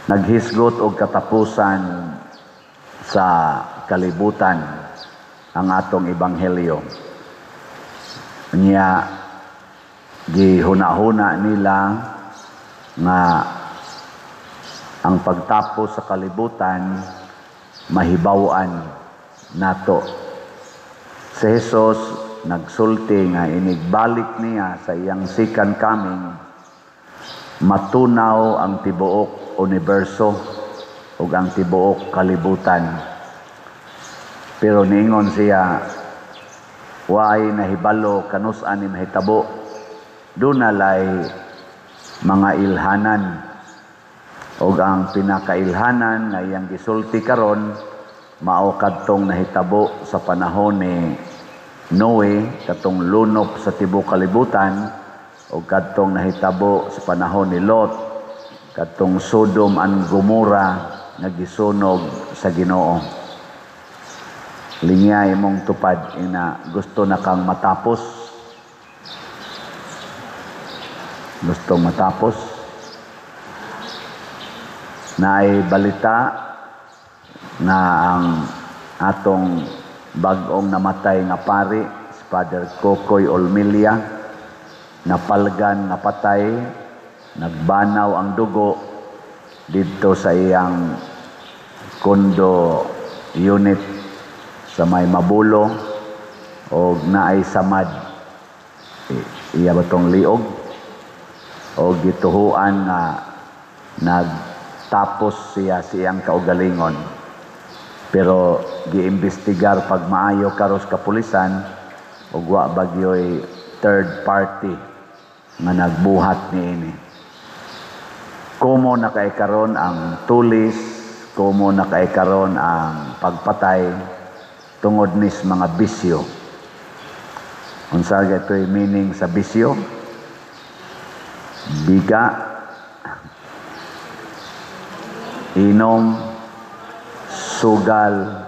Naghisgot og katapusan sa kalibutan ang atong ebanghelyo. Nya gihuna-huna nila nga ang pagtapos sa kalibutan mahibaw-an nato. Si Jesus nagsulti nga inigbalik niya sa iyang second coming, matunaw ang tibuok universo ug ang tibuok kalibutan. Pero niingon siya, waay nahibalo kanus-a ni mahitabo. Duna lay mga ilhanan, ug ang pinakailhanan nga iyang gisulti karon mao kadtong nahitabo sa panahon ni Noe, katong lunop sa tibuok kalibutan, ug kadtong nahitabo sa panahon ni Lot, kadtong Sodom and Gomorrah nga gisunog sa Ginoo. Lingya imong tupad ina, gusto na kang matapos. Gusto matapos. Naay balita nga ang atong bag-ong namatay nga pari, si Father Kokoy Olmilla, napalgan, napatay, nagbanaw ang dugo didto sa iyang condo unit sa may Mabulo, og naay samad iya batong liog, og gituhuan nga nagtapos siya siyang kaugalingon. Pero giimbestigar pag maayo karos kapulisan, og wa bagyoy third party nga nagbuhat niini. Kumo na kay karon ang tulis, kumo na kay karon ang pagpatay tungod nis mga bisyo. Unsa gaytoy meaning sa bisyo? Biga, inom, sugal,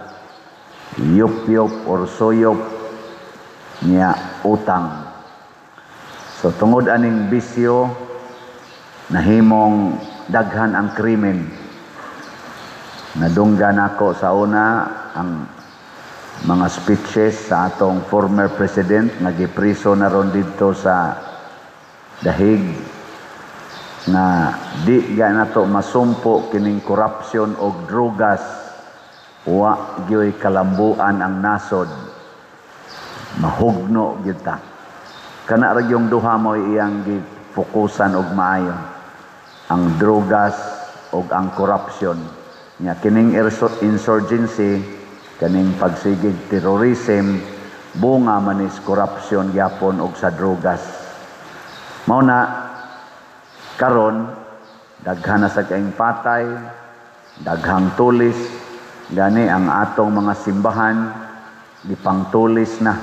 yup-yup or suyop, niya utang. So tungod aning bisyo, nahimong daghan ang krimen. Nadunggan ako sa una ang mga speeches sa atong former president nga gipriso na ron didto sa dahig, nga di ga nato masumpo kining corruption og drugas, wa gyoy kalambuan ang nasod, mahugno gyud ta. Kana ra gyung duha mo iyang gifokusan og maayo, ang drugas og ang corruption. Nya kining insurgency, kaning pagsigig terrorism, bunga manis corruption gyapon og sa drugas. Mao na karon daghan na sa kaing patay, daghang tulis, gani ang atong mga simbahan gipangtulis na.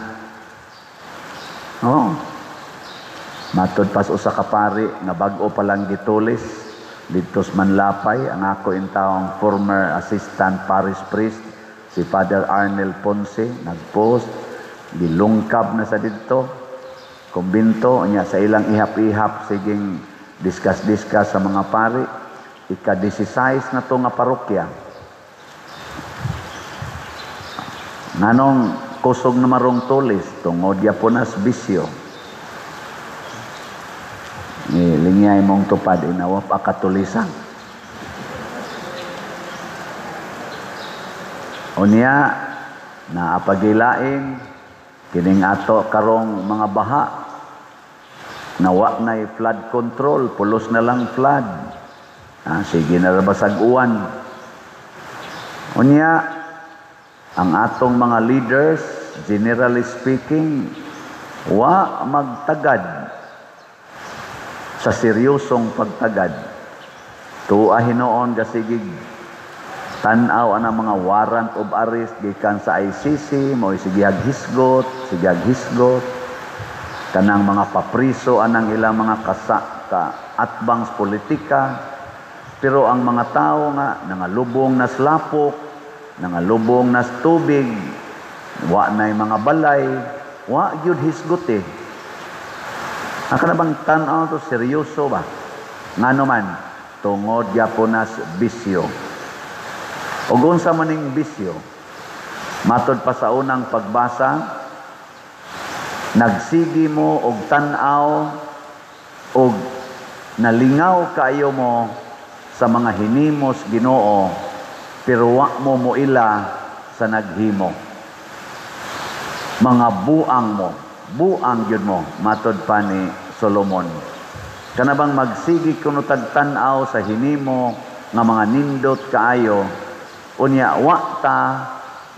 Oh. Matud pas usa ka pari nga bag-o pa lang gitulis didto sa Manlapay, ang ako intawong former assistant parish priest si Father Arnel Ponce nagpost, gilungkab na sa didto kumbinto niya sa ilang ihap-ihap, siging discuss-discuss sa mga pari, ika-16 na to nga parokya. Nganong kusog na marong tulis tungod yapon nas bisyo. Ni lingyay mong tupad inawa pa katulisan. Unya naapagilain kining ato karong mga baha, nawa na'y flood control, pulos na lang flood. Sige na basag uwan. Unya ang atong mga leaders, generally speaking, wa magtagad sa seryosong pagtagad. Tuwa hinoon gasigig tan-aw ang mga warrant of arrest gikan sa ICC, mo sige hisgot, sige hisgot. Kanang mga papriso anang ilang mga kasa ka atbangs politika. Pero ang mga tao nga nangalubong nas lapok, nangalubong nas tubig, wa na'y mga balay, wa gyud hisgot eh. Ang kana bang tan-aw to seryoso ba? Ngano man Tungod gyapon nas bisyo. Ug unsa maning bisyo? Matod pa sa unang pagbasa, nagsigi mo og tan-aw og nalingaw kaayo mo sa mga hinimos Ginoo, pero wa mo moila sa naghimo. Mga buang mo, buang gyud mo, matod pa ni Solomon. Kana bang magsigi kuno tag tan-aw sa hinimo nga mga nindot kaayo, unya wa ta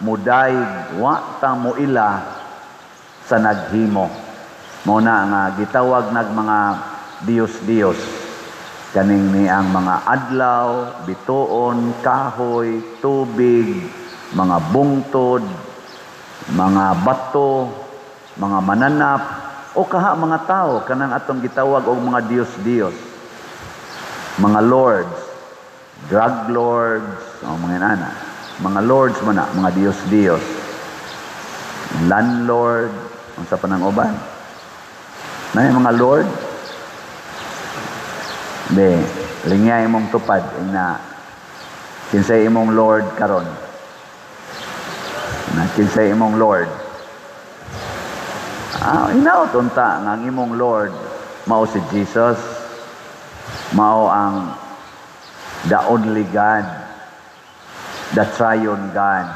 mudayeg, wa ta moila sa naghimo. Mao na nga gitawag nag mga Diyos-Diyos kaning ni ang mga adlaw, bituon, kahoy, tubig, mga bungtod, mga bato, mga mananap, o kaha mga tao kanang atong gitawag og mga Diyos-Diyos, mga lords, drug lords, o mga inana, mga lords man na, mga Diyos-Diyos, landlord, unsa pa nang uban? Na mga lord? Di, lingya imong tupad na kinsay imong lord karon. Na kinsay imong lord. Hinaot unta nga ang imong Lord mao si Jesus, mao ang the only God, the triune God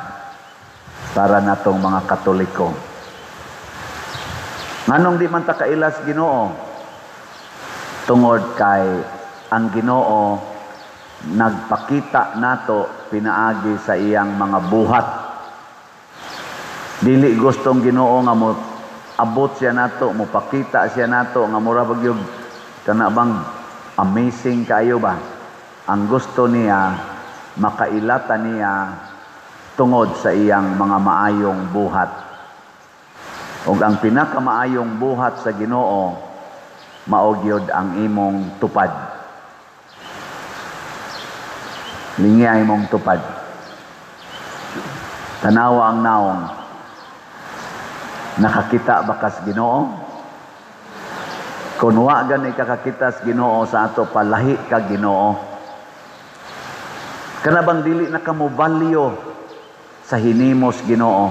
para natong mga Katoliko. Nganong di man ta kailas Ginoo? Tungod kay ang Ginoo nagpakita nato pinaagi sa iyang mga buhat. Dili gustong Ginoo nga mo abot siya nato, mopakita siya nato nga mura bag yung kana bang amazing kaayo ba? Ang gusto niya makailata niya tungod sa iyang mga maayong buhat. Ug ang pinakamaayong buhat sa Ginoo mao gyud ang imong tupad. Lingya imong tupad. Tanawa ang naong. Nakakita ba kas Ginoo? Kung wa gani kakakita sa Ginoo sa ato, palahi ka Ginoo. Kana bang dili na kamo value sa hinimos Ginoo?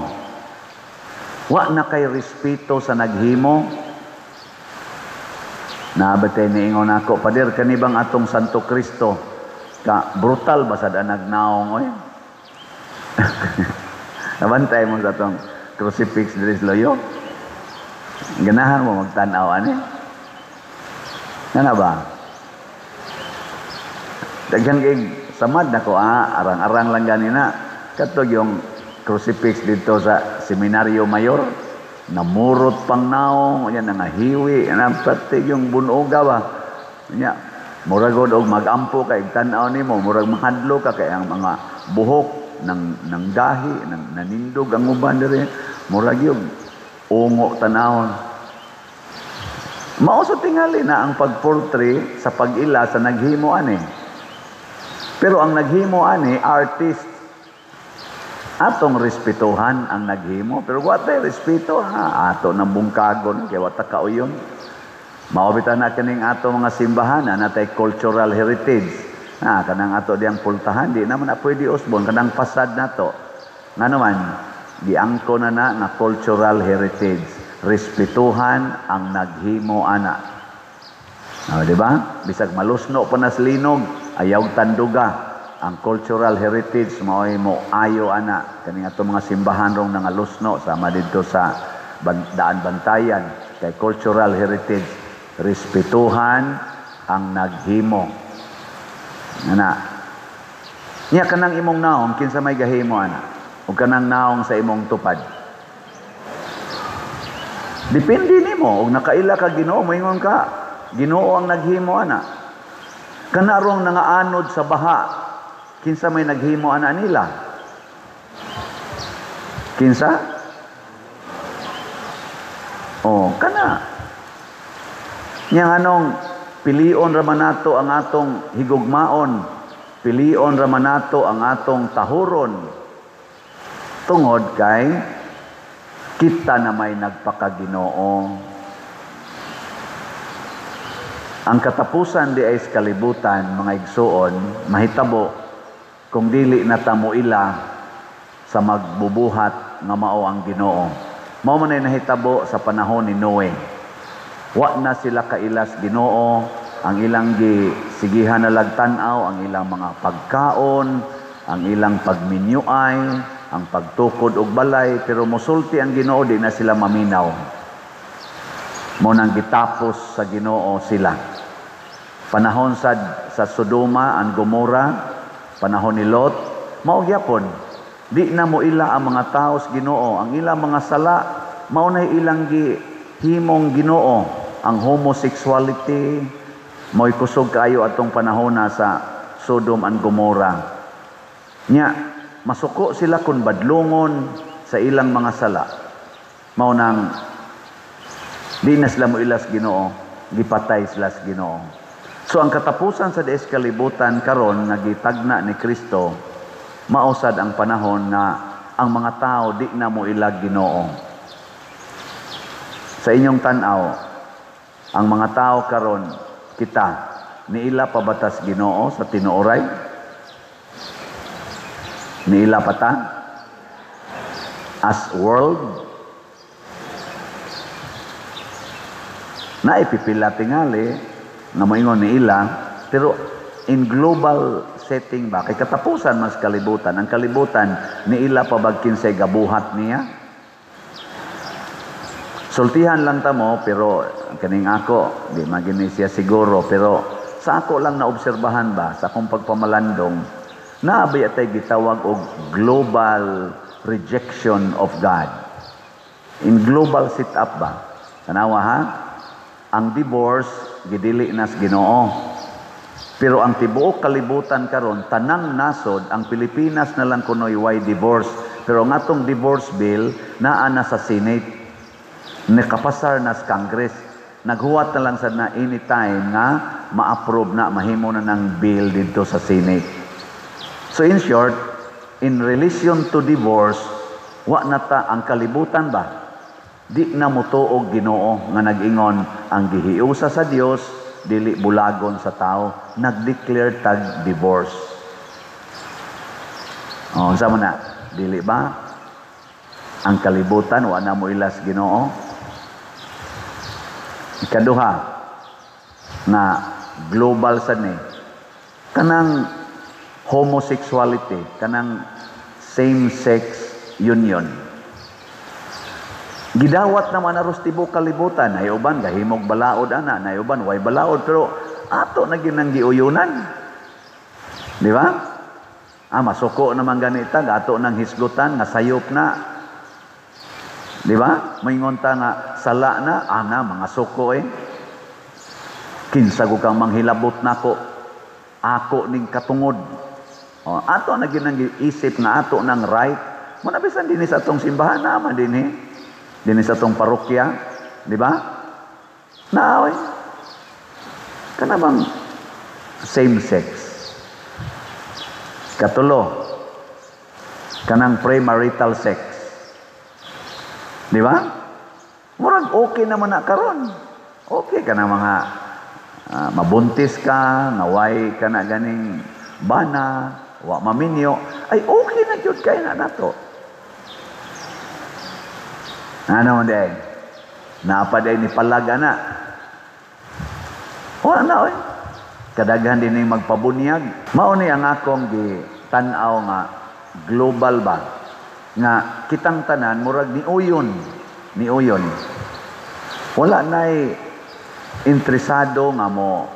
Wa na kay respeto sa naghimo? Naabatay niingon ako, Pader, kani bang atong Santo Kristo ka brutal ba sad ang nagnaong oy? Nabantay mo sa atong crucifix diri sa loyo? Ganahan mo magtan-aw ani? Ngana ba? Daghan kay samad nako, arang-arang lang gani na. Katog yung crucifix dito sa Seminario Mayor, namurot pang naong, unya nangahiwi, pati yung bunoga ba. Unya, murag og magampo kay tan-aw nimo, murag mahadlo ka kay ang mga buhok nang dahi, nang nanindog ang uban diri, murag yung ungo tanawon. Mao sa tingali na ang pagportray sa pag-ila sa naghimo ani. Pero ang naghimo ani artist, atong respetuhan ang naghimo, pero wa tay respeto ha, ato nang bungkagon kay wa ta kauyon. Mao bitaw na kining ato mga simbahan na natay cultural heritage. Na kanang ato diyang pultahan di naman na pwede usbon kanang pasad nato. Ngano man giangko na na nga cultural heritage, respetuhan ang naghimo ana. Oh, di ba? Bisag malusno pa nas linog, ayaw tanduga. Ang cultural heritage mao'y mo ayo ana kaning ato mga simbahan rong nangalusno sama didto sa Daan Bantayan kay cultural heritage, respetuhan ang naghimo. Ana. Nya kanang imong naong kinsa may gahimo ana? Ug kanang naong sa imong tupad. Depende nimo og nakaila ka Ginoo, moingon ka Ginoo ang naghimo ana. Kana rong nangaanod sa baha, kinsa may naghimo ana nila? Kinsa? Oh, kana. Nya anong pilion ra man nato ang atong higugmaon, pilion ra man nato ang atong tahuron, tungod kay kita na may nagpakaginoo. Ang katapusan di ay sa kalibutan, mga igsuon, mahitabo kung dili na ta moila sa magbubuhat nga mao ang Ginoo. Mao man ay nahitabo sa panahon ni Noe. Wa na sila kailas Ginoo, ang ilang gisigihan na lagtan-aw, ang ilang mga pagkaon, ang ilang pagminyuay, ang pagtukod og balay, pero mosulti ang Ginoo, di na sila maminaw. Mo nang gitapos sa Ginoo sila. Panahon sa Sodoma and Gomora, panahon ni Lot, mao gyapon. Di na mo ila ang mga tao sa Ginoo, ang ilang mga sala mao nay ilang gihimong Ginoo, ang homosexuality mo'y kusog kaayo atong panahon na sa Sodom and Gomora. Nya masuko sila kun badlongon sa ilang mga sala. Mao nang di na sila mo ilas Ginoo, gipatay sila sa Ginoo. So ang katapusan sa dies kalibutan karon nga gitagna ni Kristo, mausad ang panahon nga ang mga tao di na mo ilag Ginoo. Sa inyong tan-aw, ang mga tao karon kita niila pabatas Ginoo sa tinuoray? Niila pa ta? As world? Naipipila tingali nga moingon niila, pero in global setting ba, kay katapusan mas kalibutan, ang kalibutan niila pa bag kinsay gabuhat niya? Sultihan lang ta mo, pero kaning ako, di magini siya siguro, pero sa ako lang naobserbahan ba, sa akong pagpamalandong, naabay atay gitawag og global rejection of God. In global sit-up ba? Tanawa ha? Ang divorce, gidili nas Ginoo. Pero ang tibuok kalibutan karon, tanang nasod, ang Pilipinas na lang kunoy why divorce. Pero ang atong divorce bill, naa na sa Senate. Nakapasar na sa Congress. Naghuwat na lang sa na anytime nga ma-approve na, mahimo na ng bill dito sa Senate. So in short, in relation to divorce, wa na ta ang kalibutan ba? Di na motuog Ginoo nga nag-ingon ang gihiusa sa Dios dili bulagon sa tao, nag-declare tag divorce. Oh, unsa man na? Dili ba? Ang kalibutan wa na mo ilas Ginoo. Ikaduha na global sad ni kanang homosexuality, kanang same-sex union. Gidawat naman aros tibuok kalibutan, nay uban gahimog balaod ana, nay uban way balaod, pero ato na gyud nang giuyunan. Di ba? Ah, masuko naman ganita, ato nang hisgutan nga sayop na. Di ba? Moingon ta nga sala na, ana mga suko eh. Kinsa ko kang manghilabot nako, ako ning katungod. O, ato na gyud nang giisip nga ato nang right. Muna bisan dinhi sa atong simbahan naman dinhi. Dinhi sa atong parokya, di ba? Naaway. Kana bang same sex? Katulo, kanang premarital sex. Di ba? Murag okay naman na karon. Okay ka na mga mabuntis ka, ngaway ka na ganing bana, wa maminyo, ay okay na jud kay na nato. Ano man day? Naapaday ni palaga na. Wala na oy. Kadaghan din ning magpabunyag. Mao ni ang akong gitan-aw nga global ba nga kitang tanan murag niuyon, niuyon. Wala nay interesado nga mo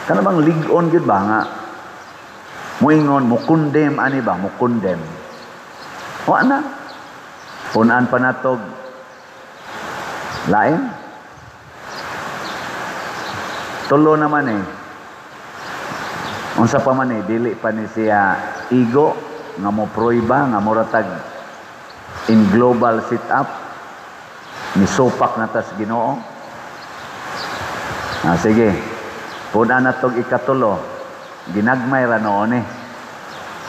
kana bang lig-on gyud ba nga moingon mo condemn ani ba mo condemn. Wa na. Punan pa natog lain. Tulo naman eh. Unsa pa man eh, dili pa ni siya igo nga mo proiba nga moratag in global sit-up ni supak na tas Ginoo. Ah, sige. Punan natog ikatulo, ginagmay ra noon eh.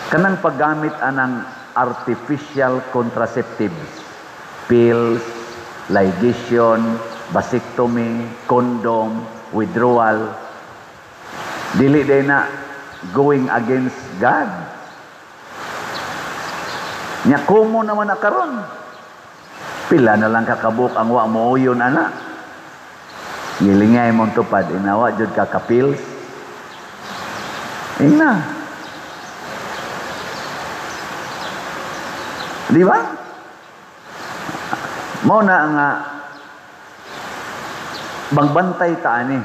Kanang paggamit anang artificial contraceptives, pills, ligation, Vasectomy, condom, withdrawal. Dili day na going against God. Nya kumo naman na karon. Pila na lang kakabuk ang wa mo uyon ana. Gilingay mong tupad, inawa jud ka kapils. Ingna. Di ba? Mao na nga bangbantay ta ani.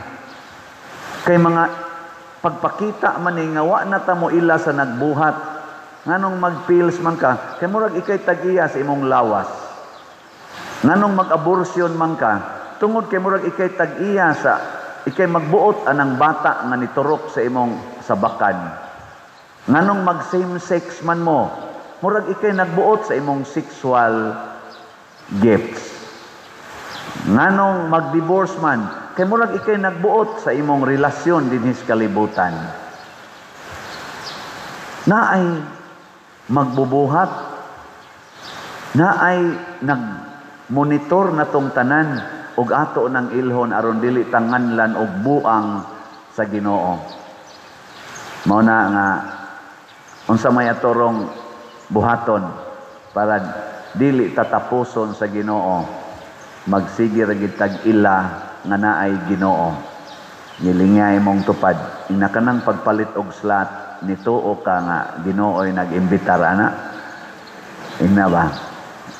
Kay mga pagpakita man ni nga wa na ta mo ila sa nagbuhat. Nganong magpills man ka, kay murag ikay tag-iya sa imong lawas. Nganong mag-abortion man ka, tungod kay murag ikay tag-iya sa ikay magbuot anang bata nga niturok sa imong sabakan. Nganong mag same sex man mo, murag ikay nagbuot sa imong sexual gifts. Nganong mag-divorce man, kay murag ikay nagbuot sa imong relasyon dinhi sa kalibutan. Naay magbubuhat, naay nagmonitor na tong tanan og ato ng ilhon aron dili tanganlan og buang sa Ginoo. Mao na nga unsa may atorong buhaton para dili tatapuson sa Ginoo, magsige ra gid tag ila nga naay Ginoo. Gilingay mong tupad ina kanang pagpalit og slot nituo ka nga Ginoo'y nag-imbitar ana. Ingna ba?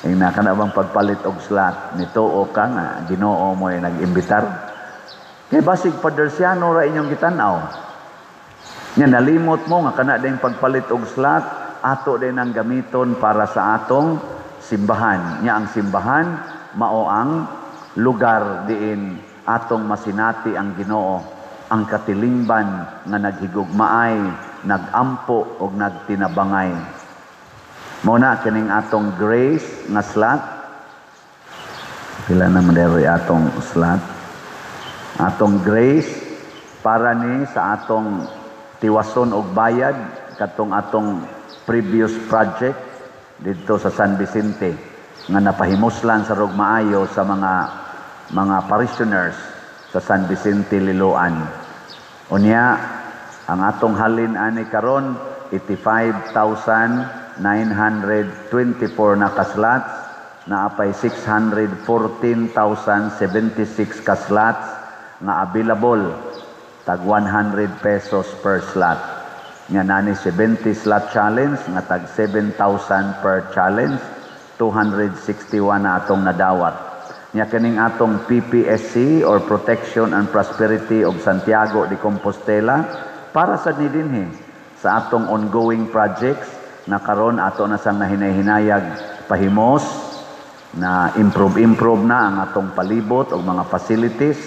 Ingna kana bang pagpalit og slot nituo ka nga Ginoo mo'y nag-imbitar? Kay basig Padersiano ra inyong gitan-aw. Nya nalimot mo nga kana ding pagpalit og slot ato din ang gamiton para sa atong simbahan. Nya ang simbahan mao ang lugar diin atong masinati ang Ginoo, ang katilingban nga naghigugmaay, nagampo og nagtinabangay. Mao na kining atong grace nga slot. Pila na man diri atong slot? Atong grace para ni sa atong tiwason og bayad katong atong previous project didto sa San Vicente nga napahimuslan sa rog maayo sa mga parishioners sa San Vicente Liloan. Unya ang atong halin ani karon 85,924 na ka-slots, naapay 614,076 ka-slots nga available, tag 100 pesos per slot. Nga nani 70 slot challenge nga tag 7,000 per challenge, 261 na atong nadawat. Nya kining atong PPSC or Protection and Prosperity of Santiago de Compostela para sa ni dinhi sa atong ongoing projects na karon ato na sang nahinay-hinayag pahimos na improve na ang atong palibot og mga facilities.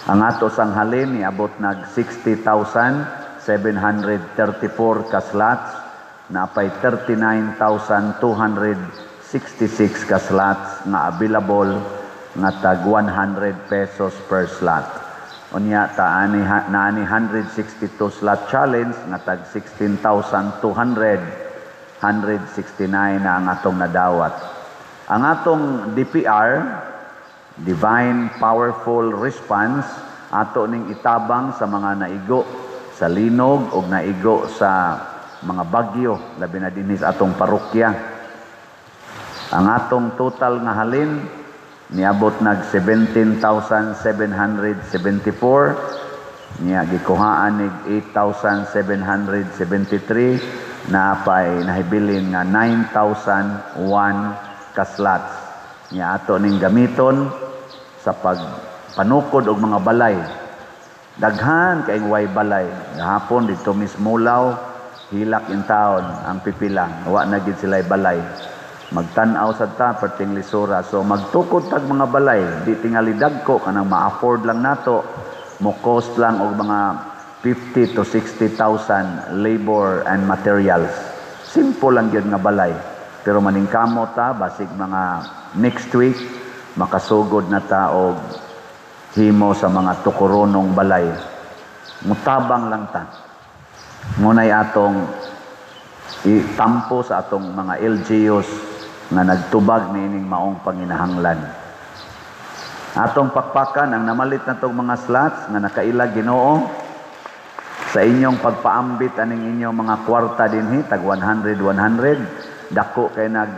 Ang ato sang halin niabot nag 60,734 ka slots, napay 39,266 ka slots nga available nga tag 100 pesos per slot. Unya ta ani naani 162 slot challenge nga tag 16,200, 169 na ang atong nadawat. Ang atong DPR, Divine Powerful Response, ato ning itabang sa mga naigo sa linog o naigo sa mga bagyo, labi na dinhi sa atong parokya. Ang atong total nga halin niabot nag 17,774, niya gikuhaan nig 8,773, naapay nahibilin nga 9,001 ka slots. Niya ato ning gamiton sa pagpanukod og mga balay. Daghan kaayong way balay. Gahapon didto mismo Mulaw, hilak in taon ang pipila, wa na gid sila balay. Magtan-aw sad ta perting lisura. So magtukod tag mga balay, di tingali dagko kanang ma-afford lang nato, mo cost lang og mga 50 to 60,000 labor and materials. Simple lang gyud nga balay. Pero maningkamo ta basig mga next week makasugod na ta og himo sa mga tukoronong balay. Mutabang lang ta. Ngunay atong itampo sa atong mga LGUs nga nagtubag niining maong panginahanglan. Atong pakpakan ang namalit natong mga slots nga nakaila Ginoo sa inyong pagpaambit aning inyong mga kwarta dinhi, tag 100 100. Dako kay nag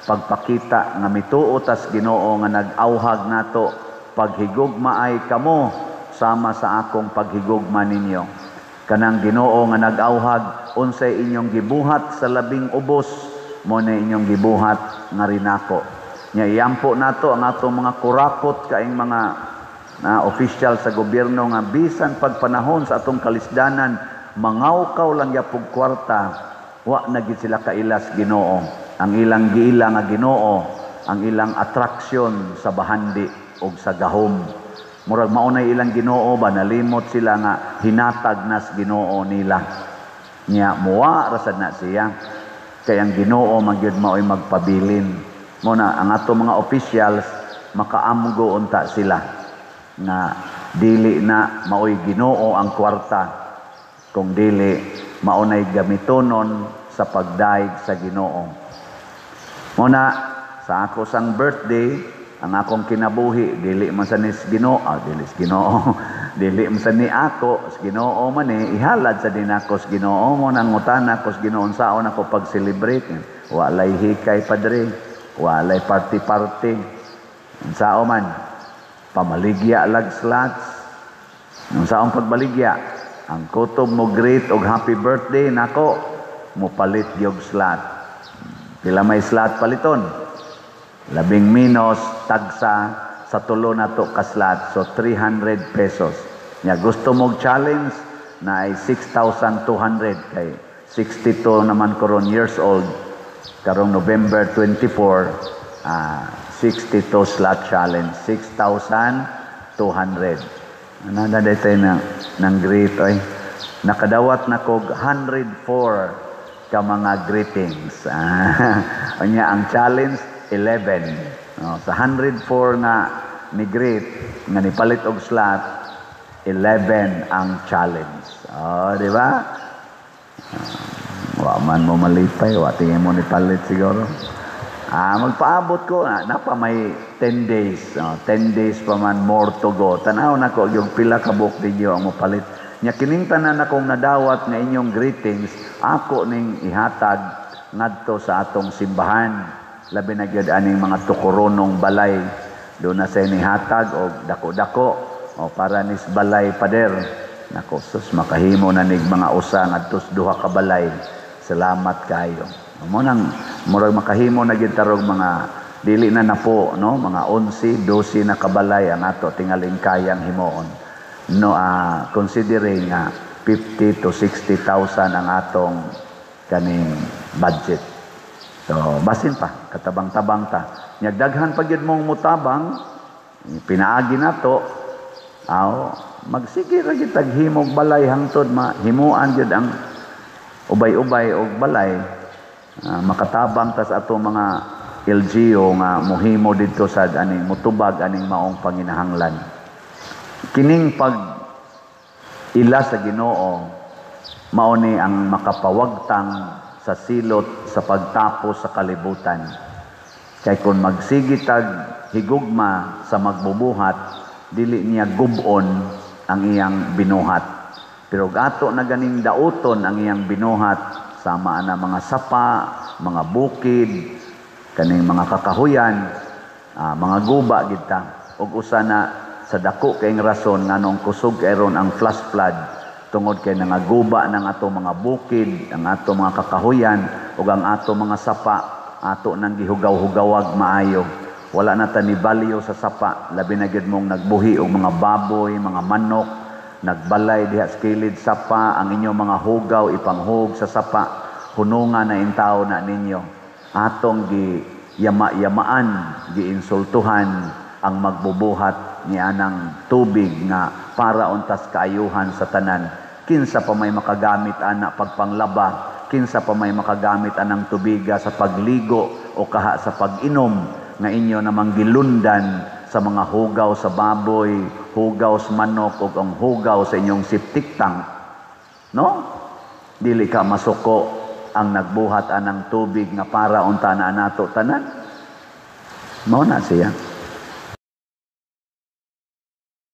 pagpakita nga mituo tas Ginoo nga nag-awhag nato, "Paghigugmaay kamo sama sa akong paghigugma ninyo." Kanang Ginoo nga nag-awhag, unsay inyong gibuhat sa labing ubos, mo na inyong gibuhat nga rinako. Nya iampo nato ang atong mga kurakot kaing mga na official sa gobyerno nga bisan pagpanahon sa atong kalisdanan, mangawkaw lang gyapog kwarta, wa na gid sila kailas Ginoo. Ang ilang giila nga Ginoo ang ilang attraction sa bahandi og sa gahom. Murag maunay ilang Ginoo ba, nalimot sila nga hinatag nas Ginoo nila. Nya muwa rasad na siya kay ang Ginoo magyud maoy magpabilin. Mo na ang ato mga officials, makaamgo unta sila nga dili na maoy Ginoo ang kwarta, kung dili maunay gamitonon sa pagdaig sa Ginoo. Mo na sa ako sang birthday, ang akong kinabuhi dili man sa nis Ginoo, dili sa Ginoo, dili man sa ni ako, sa Ginoo man ni ihalad sa dinako sa Ginoo. Mo nang ngutana ko sa Ginoo unsaon ako pag-celebrate. Walay hikay, padre, walay party-party. Unsao man? Pamaligya lag slots. Unsaong pagbaligya? Ang kutob mo greet og happy birthday nako, mo palit gyud slot. Pila may slot paliton? Labing minos tagsa sa tulo nato ka slot, so 300 pesos. Nya gusto mo challenge na ay 6,200 kay 62 naman karon years old karong November 24, 62 slot challenge, 6,200. Ano na dito na ng greet oy. Nakadawat na kog 104 ka mga greetings. Unya ang challenge 11. Oh, sa 104 nga ni greet nga nipalit og slot, 11 ang challenge. Oh, di ba? Wa man mo malipay, wa tingin mo ni palit siguro. Magpaabot ko na, napa may 10 days. Oh, 10 days pa man more to go. Tanaw na ko yung pila ka buok ninyo ang mopalit. Nya kining tanan akong nadawat nga inyong greetings, ako ning ihatag ngadto sa atong simbahan. Labi na gyud aning mga tukoronong balay. Do na sa nihatag og dako-dako o para nis balay, pader. Nako sus, makahimo na nig mga usa ngadto duha ka balay. Salamat kayo. Mo nang murag makahimo na gyud tarog mga dili na napo, no, mga 11, 12 na kabalay ang ato tingaling kayang himuon. No, considering nga 50 to 60,000 ang atong kaning budget. So basin pa katabang-tabang ta. Nya daghan pa gyud mong mutabang pinaagi nato, aw magsige ra gyud tag himog balay hangtod mahimuan gyud ang ubay-ubay og balay. Makatabang tas ato mga LGU nga mohimo didto sa aning mutubag aning maong panginahanglan. Kining pag ila sa Ginoo mao ni ang makapawagtang sa silot sa pagtapos sa kalibutan. Kay kung magsigitag higugma sa magbubuhat, dili niya gubon ang iyang binuhat. Pero ato na ganing dauton ang iyang binuhat, sama na mga sapa, mga bukid, kaning mga kakahuyan, mga guba gid ta. Ug usa na sa dako kayong rason nganong kusog kay ron ang flash flood, tungod kay nangaguba ng ato mga bukid, ang ato mga kakahuyan ug ang ato mga sapa, ato nang gihugaw-hugawag maayo. Wala na ta ni value sa sapa, labi na gyud mong nagbuhi og mga baboy, mga manok, nagbalay diha sa kilid sapa, ang inyong mga hugaw ipanghug sa sapa, hunungan na intaw na ninyo. Atong gi yama-yamaan, giinsultuhan ang magbubuhat ni anang tubig nga para untas kaayuhan sa tanan. Kinsa pa may makagamit ana pagpanglaba, kinsa pa may makagamit anang tubiga sa pagligo o kaha sa pag-inom nga inyo namang gilundan sa mga hugaw sa baboy, hugaw sa manok ug ang hugaw sa inyong septic tank. No? Dili ka masuko ang nagbuhat anang tubig nga para unta na nato tanan. Mao na siya.